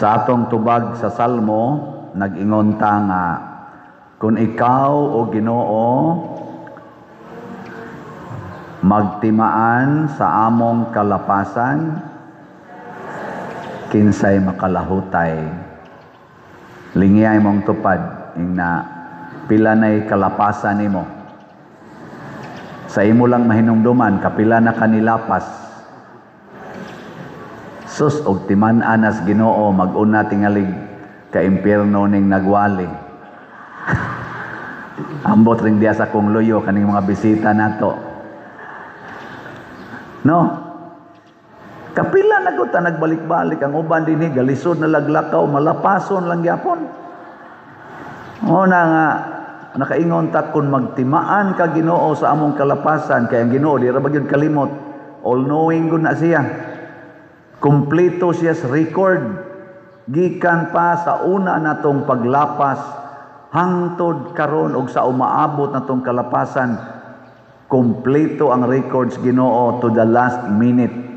Sa atong tubag sa Salmo, nag-ingon ta nga kung ikaw o Ginoo magtimaan sa among kalapasan, kinsay makalahutay? Lingiyay mong tupad, ingna pila nay kalapasan nimo. Sa imo lang mahinumduman, kapila na kanilapas. Sus, og timan-an as Ginoo, mag-una tingalig ka impierno ning nagwali. Ambot ring diya sa kong luyo kaning mga bisita nato. No? Kapila na gud ta nagbalik-balik. Ang uban dinhi galisod na laglakaw, malapason lang gyapon. O na nga nakaingon ta kung magtimaan ka, Ginoo, sa among kalapasan, kay ang Ginoo di ra ba gyud kalimot? All knowing gud na siya. Kumpleto siya sa record gikan pa sa una natong paglapas hangtod karon og sa umaabot natong kalapasan. Kumpleto ang records Ginoo to the last minute.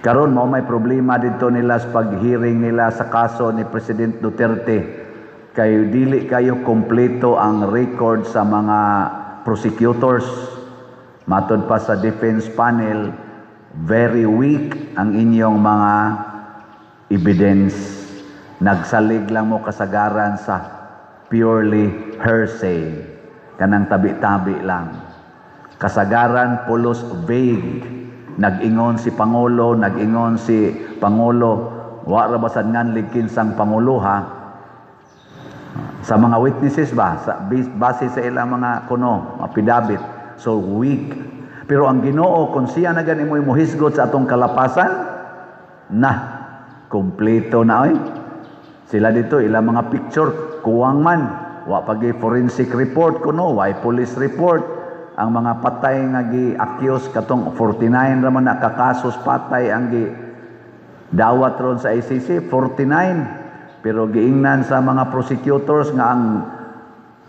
Karon mao may problema didto nila sa pag-hearing nila sa kaso ni President Duterte, kay dili kayo kompleto ang record sa mga prosecutors. Matod pa sa defense panel, very weak ang inyong mga evidence. Nagsalig lang mo kasagaran sa purely hearsay, kanang tabi-tabi lang. Kasagaran pulos vague. Nag-ingon si pangulo, nag-ingon si pangulo, wa ra ba sad nganlig kinsang pangulo, ha? Sa mga witnesses ba, sa base sa ilang mga kuno affidavit. So weak. Pero ang Ginoo, kung siya na gani mo'y mohisgot sa atong kalapasan na, kumpleto na oy. Sila dito, ilang mga picture kuwang man, wa pagi forensic report kuno, wa police report. Ang mga patay nga gi-accuse, katong 49 ra man na kakasos patay ang gi dawat ron sa ICC, 49. Pero giingnan sa mga prosecutors nga ang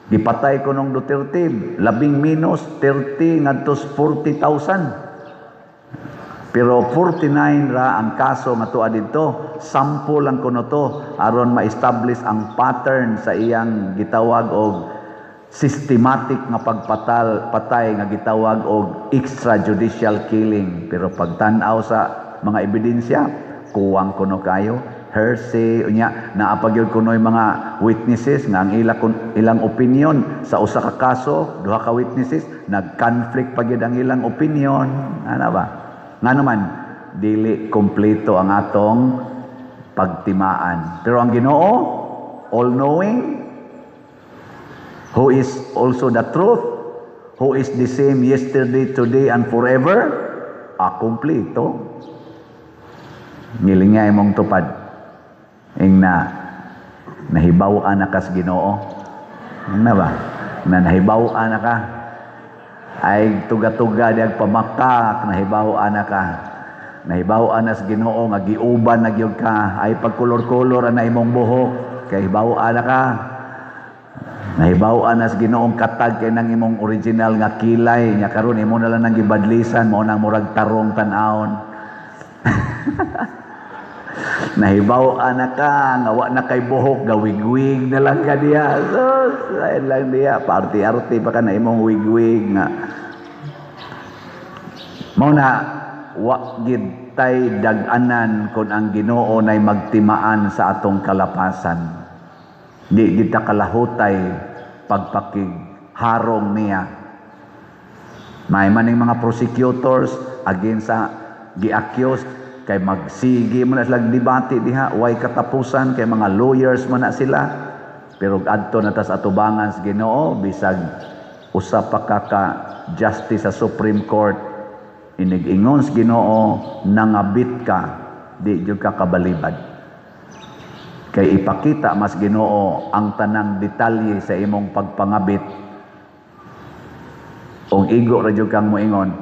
gipatay ko nung Duterte labing minus 30 ngadto 40,000. Pero 49 ra ang kaso nga tuwa didto. Sample lang kuno to aron ma-establish ang pattern sa iyang gitawag og systematic nga pagpatal patay nga gitawag og extrajudicial killing. Pero pagtan-aw sa mga ebidensya, kuwang kuno kayo, hearsay. Unya naa pa gyud kunoy mga witnesses nga ang ila kun, ilang opinion sa usa ka kaso, duha ka witnesses, nag-conflict pa gyud ang ilang opinion, ana ba? Ngano man dili kompleto ang atong pagtimaan. Pero ang Ginoo, all knowing, who is also the truth, who is the same yesterday, today and forever, ah, kompleto. Ngilingay mong tupad, ingna nahibaw-an na kas Ginoo. Na ba na nahibaw-an na ka? Ay tuga-tuga diag pamakak, nahibaw-an na ka. Nahibaw-an na sa Ginoo nga giuban na gyud ka. Ay pagkulor-kulor na imong buhok kay hibaw-an na ka. Nahibaw-an na sa Ginoong katag kay nang imong original nga kilay nya. Karon imo na lang nang gibadlisan, mao nang murag tarong tan-awon. Nahibaw-an na ka nga wa na kay buhok, gawigwig na lang ka diya. Sus, ayun lang diya, party-arty pa ka na imong wigwig nga. Mao na wa gid tay dag-anan kung ang Ginoo nay magtimaan sa atong kalapasan. Di kita kalahutay pagpakigharong niya. May maning mga prosecutors against sa gi-accused, kay magsige man na sila debate diha, way katapusan, kay mga lawyers man na sila. Pero adto na tas atubangan sa Ginoo, bisag usa pa ka justice sa Supreme Court, inig-ingon sa Ginoo, nangabit ka, di jud ka kabalibad. Kay ipakita mas Ginoo ang tanang detalye sa imong pagpangabit. Og igo ra jud kang moingon,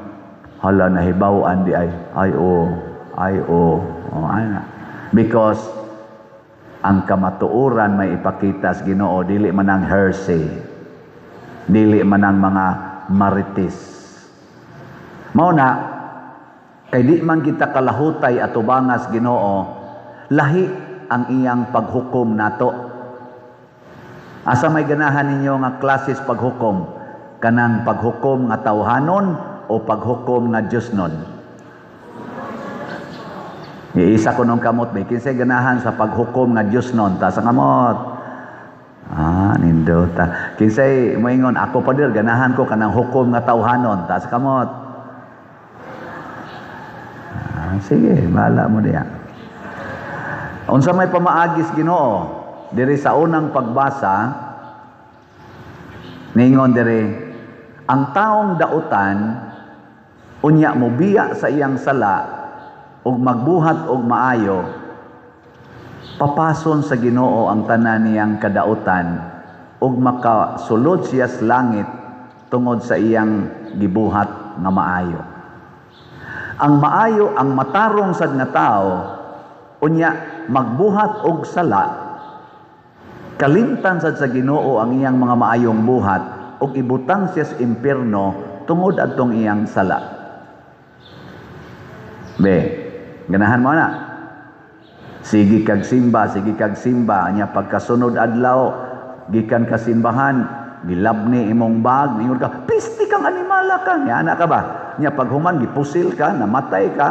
"Hala, nahibaw-an di ay, ay o, ay o, oh, ana." Because ang kamatuoran may ipakita sa Ginoo, dili man ang hearsay, dili man ang mga marites. Mao na kay di man kita kalahutay atubangas Ginoo, lahi ang iyang paghukom nato. Asa may ganahan ninyo nga klases paghukom? Kanang paghukom nga tawhanon o paghukom nga Diosnon? Iisa ko nung kamot, may kinsay ganahan sa paghukom nga Diosnon, taas ang kamot. Ah, nindota. Kinsay moingon, "Ako, Pader, ganahan ko kanang hukom nga tawhanon," taas kamot. Ah, sige, bahala mo diya. Unsa may pamaagis Ginoo? Diri sa unang pagbasa, ningon diri, ang taong dautan unya mobiya sa iyang sala ug magbuhat og maayo, papason sa Ginoo ang tanan niyang kadautan ug makasulod siya sa langit tungod sa iyang gibuhat nga maayo. Ang maayo, ang matarong sad nga tao, unya magbuhat og sala, kalimtan sad sa Ginoo ang iyang mga maayong buhat ug ibutang siya sa impierno tungod adtong iyang sala. Be, ganahan mo na. Sige kag simba, sige kag simba, nya pagkasunod adlaw gikan ka simbahan, gilabni imong bag, ningon ka, "Pisti kang animala ka." Nya ana ka ba? Nya paghuman gipusil ka, namatay ka.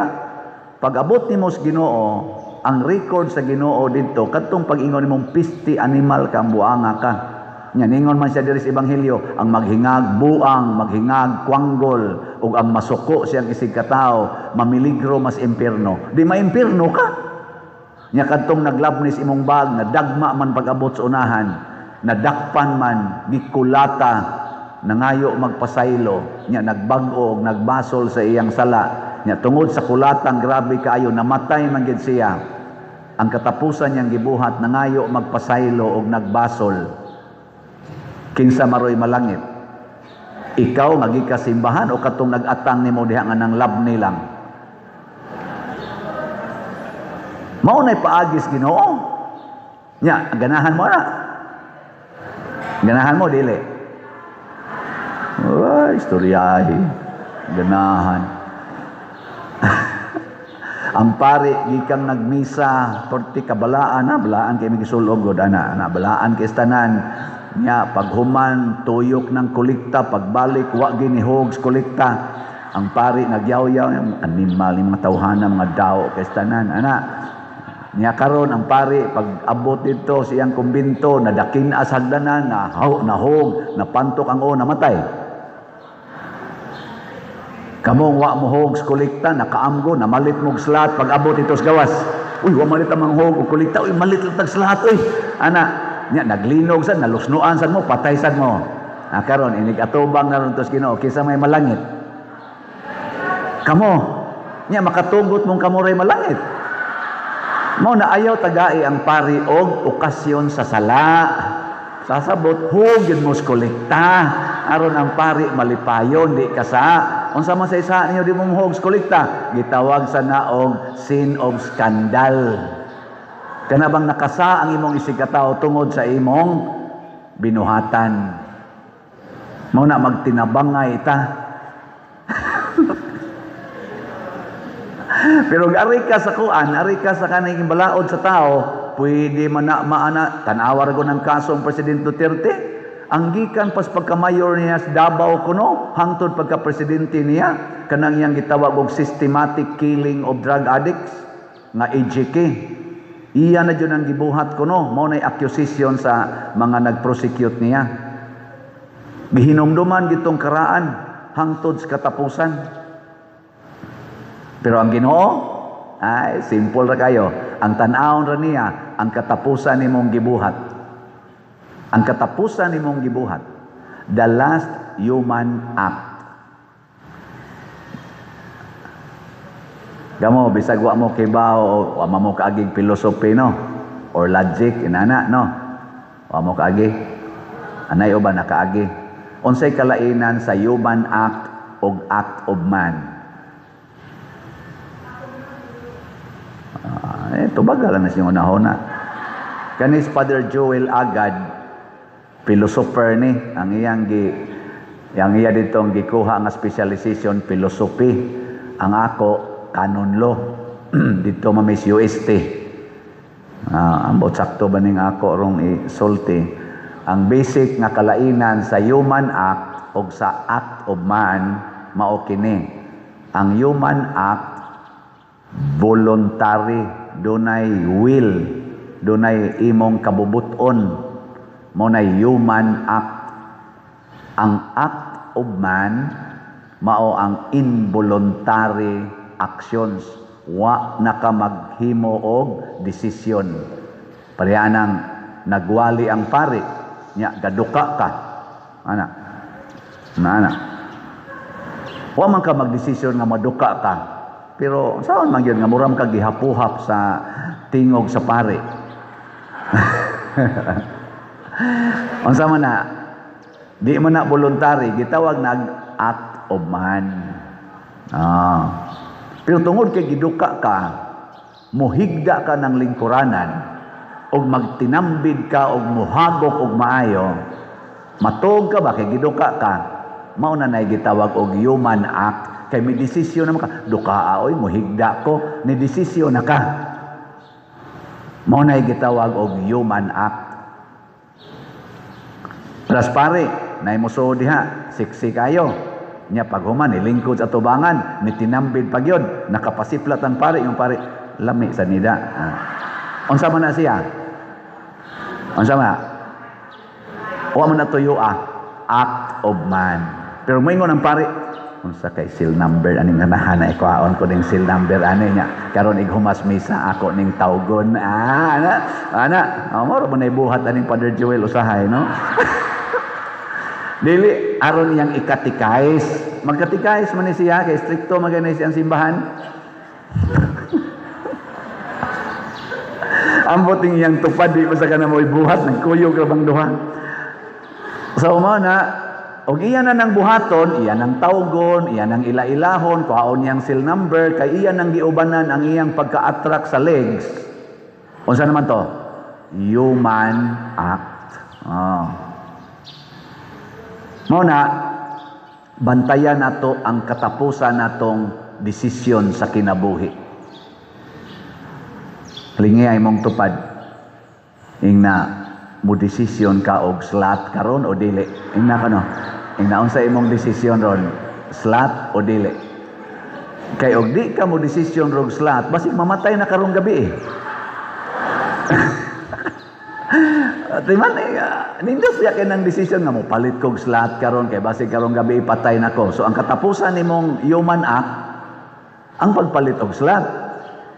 Pag-abot nimo sa Ginoo, ang record sa Ginoo didto kadtong pag-ingon nimong "Pisti animal ka, buanga ka." Nya ningon man siya diri sa ebanghelyo, ang maghingag buang, maghingag kwanggol ug ang masuko siyang isig katawo, mamiligro mas impierno. Di maimpierno ka. Nya kadtong naglabnis imong bag, nadagma man pag-abot sa unahan, nadakpan man, gikulata, nangayo magpasaylo, nya nagbag-o og nagbasol sa iyang sala. Nya tungod sa kulatang grabe kaayo, namatay man gid siya. Ang katapusan niyang gibuhat, nangayo magpasaylo og nagbasol. Kinsa maroy malangit? Ikaw nga gikasimbahan o katong nag-atang nimo diha nga nang labni lang? Mao nay paagis Ginoo. Nya ganahan mo na. Ganahan mo dili. Ay, istoryahe. Ganahan. Ang pari gikang nagmisa, torti kabalaan na, balaan kay migisulog god ana, ana balaan kay tanan. Nya paghuman tuyok ng kolekta, pagbalik wa ginihog sa kolekta. Ang pari nagyaw-yaw, animal ni mga tawhana, mga daw kay tanan ana. Nya karon ang pari pag abot dito sa iyang kumbinto, nadakin as hagdanan, nahog, napantok ang o, namatay. Kamong wa mo hog sa kolekta, nakaamgo, namalit mo og slat, pag abot dito sa gawas. "Uy, wa malit ang hog og kolekta, uy, malit lang tag slat, uy." Ana, nya naglinog sad, nalusnoan sad mo, patay sad mo. Ah, karon inig atubang na ron to sa Ginoo, kinsa may malangit? Kamo. Nya makatugot mong kamo ray malangit. Mao na ayaw tagai ang pari og okasyon sa sala. Sasabot, hug yun mo sa kolekta. Aron ang pari malipayon, di ka sa. Unsa man sa isa ninyo di mo mohog sa kolekta, gitawag sa naog sin of scandal. Kana bang nakasa ang imong isigkatao tungod sa imong binuhatan. Mao na magtinabangay ta. Pero ari ka sa kuan, ari ka sa kanang balaod sa tao, pwede man na maana, tan-awa ra ng kaso ang Presidente Duterte. Ang gikan pas pagka-mayor niya sa Davao kuno, hangtod pagka-presidente niya, kanang iyang gitawag og systematic killing of drug addicts nga EJK. Iya na jud ang gibuhat kuno, mao nay accusation sa mga nag-prosecute niya. Gihinumduman gitong karaan hangtod sa katapusan. Pero ang Ginoo, ay simple ra kayo. Ang tan-awon ra niya ang katapusan nimong gibuhat. Ang katapusan nimong gibuhat, the last human act. Gamo bisag wa mo kibaw o wa mo kaagig philosophy, no, or logic inana, no. Wa mo kaagi. Anay o ba nakaagi? Unsay kalainan sa human act og act of man? Tubagal na siyang unahona. Kanis Father Joel Agad, philosopher ni, ang iyang gi yang iya ditong gikuha nga specialization philosophy. Ang ako canon law dito mamis UST. Ambot sakto ba ning ako rong isulti? Ang basic nga kalainan sa human act o sa act of man mao kini. Ang human act voluntary, dunay will, dunay imong kabubuton, mao na human act. Ang act of man mao ang involuntary actions, wa na ka maghimo og desisyon. Pareha nang nagwali ang pari nya gaduka ka ana na ana, wa man ka magdesisyon nga maduka ka, pero saan man gyud nga muram ka gihapuhap sa tingog sa pari. Unsa man na, di man na voluntary, gitawag nag act of man. Pero tungod kay giduka ka, muhigda ka ng lingkuranan og magtinambid ka og muhagok og maayo, matuog ka ba kay giduka ka, mao na nay gitawag og human act, kay may desisyon naman ka, dukaa oy, muhigda ko, ni desisyon na ka. Mao nay gitawag og human act. Pras pare, nay musuod diha, siksi kayo. Nya paghuman nilingkod sa tubangan, ni tinambid pa gyud, nakapasiplat ang pare, yung pare lami sa nida. Unsa man na siya? Unsa man? Wa man na tuyo act of man. Pero moingon ang pare, unsa kay seal number aning ganahan na ikuhaon ko ning seal number ani nya karon ighumas misa ako ning tawgon. Ana ana, oh, moro man buhat aning Father Joel usahay, no? Dili aron iyang ikatikais, magkatikais man ni siya kay strikto man gani siyang simbahan. Ambot ning iyang tupad di pa sa kana mo'y buhat, nagkuyog ra bang duha. So mao na og iya na nang buhaton, iya nang tawgon, iya nang ila-ilahon, kuhaon niyang seal number, kay iya nang giubanan ang iyang pagka-attract sa legs. Unsa naman to? Human act. Oh. Mao na, bantayan nato ang katapusan natong desisyon sa kinabuhi. Lingi ay mong tupad. Ingna mo desisyon ka og slat karon o dili. Ingna ka no. Ingna unsa imong desisyon ron, slat o dili. Kay og di ka mo desisyon rog slat, basig mamatay na karong gabi eh. Di man nindot siya kay nang desisyon nga mo palit kog slat karon kay basig karong gabi patay na ko. So ang katapusan nimong human act ang pagpalit og slat.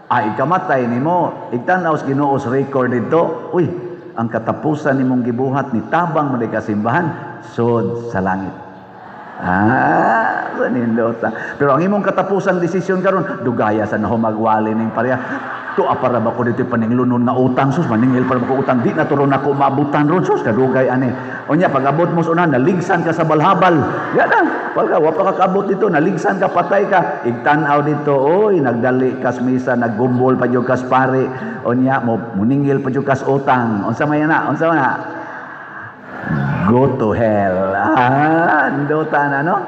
Ay ikamatay nimo, igtan-aw sa Ginoo sa record dito. Uy, ang katapusan nimong gibuhat ni tabang mo ka simbahan sud sa langit. Sa nindot. Pero ang imong katapusang desisyon karon, dugaya sa naho magwali ning pareha. Tuwa para ba ko dito paninglunon nga utang, sus maningil para ba ko utang, di na turon ako maabutan ron, sus kadugay ani. Unya pag abot mo sa unahan, naligsan ka sa balhabal. Ya na, pagka wa pa ka kaabot dito, naligsan ka, patay ka. Igtan-aw dito, oy, nagdali kas misa, naggumbol pa jud kas pare. Unya mo muningil pa jud kas utang. Unsa may na? Unsa man na? Go to hell. Nduta na, no?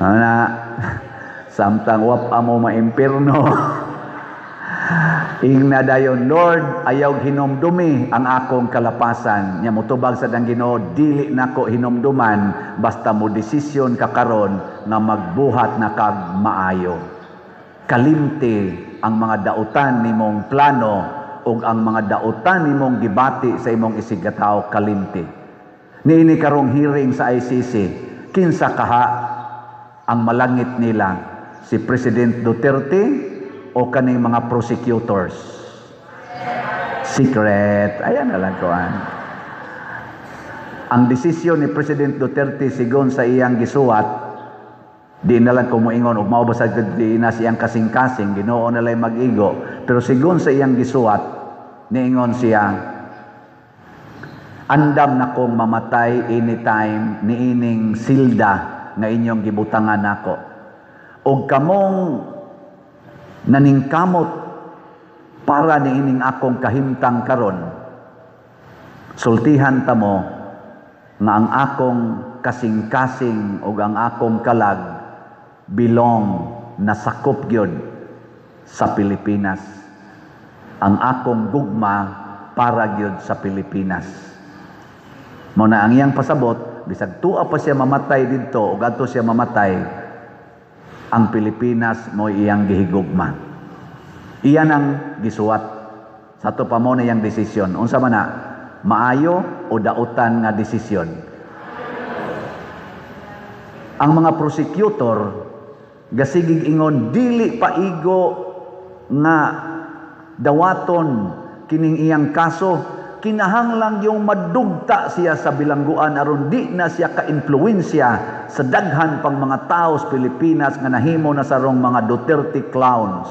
Ana, samtang wap amo maimpirno. Ingna dayon, Lord, ayaw hinumdumi ang akong kalapasan. Nya motubag sa dang Ginoo, dili nako hinumduman basta mo desisyon ka karon nga magbuhat na kag maayo. Kalimti ang mga dautan nimong plano ug ang mga dautan nimong gibati sa imong isigkatawo, kalimti. Niini karong hearing sa ICC, kinsa kaha ang malangit nila, si President Duterte o kaning mga prosecutors? Secret. Ayan na lang kuan. Ang desisyon ni President Duterte sigon sa iyang gisuwat, di na lang kumuingon og mao ba sa di na siyang kasing-kasing, Ginoo na lang mag-igo. Pero sigon sa iyang gisuwat, niingon siya, andam na kong mamatay anytime niining silda nga inyong gibutangan nako. Og kamong naningkamot para niining akong kahimtang karon, sultihan ta mo nga ang akong kasing-kasing og ang akong kalag belong na sakop gyud sa Pilipinas. Ang akong gugma para gyud sa Pilipinas. Mao na ang iyang pasabot, bisag tua pa siya mamatay didto o gadto siya mamatay, ang Pilipinas mo iyang gihigugma. Iyan ang gisuwat. Sa ato pa, mo na iyang desisyon. Unsa man na? Maayo o dautan nga desisyon? Ang mga prosecutor gasigig ingon, dili paigo nga dawaton kining iyang kaso, kinahanglang yung madugta siya sa bilangguan aron di na siya ka-influensya sa daghan pang mga tao sa Pilipinas nga nahimo na sarong mga Duterte clowns.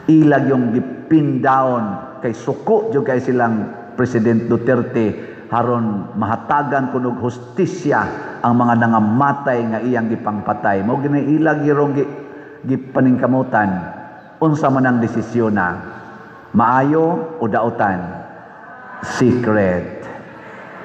Ilag yung gipin down kay suko jud kay silang President Duterte haron mahatagan kunog hustisya ang mga nangamatay nga iyang gipangpatay. Mao gini ilag girong gipaningkamutan. Unsa man ang desisyon na? Maayo o dautan? Secret.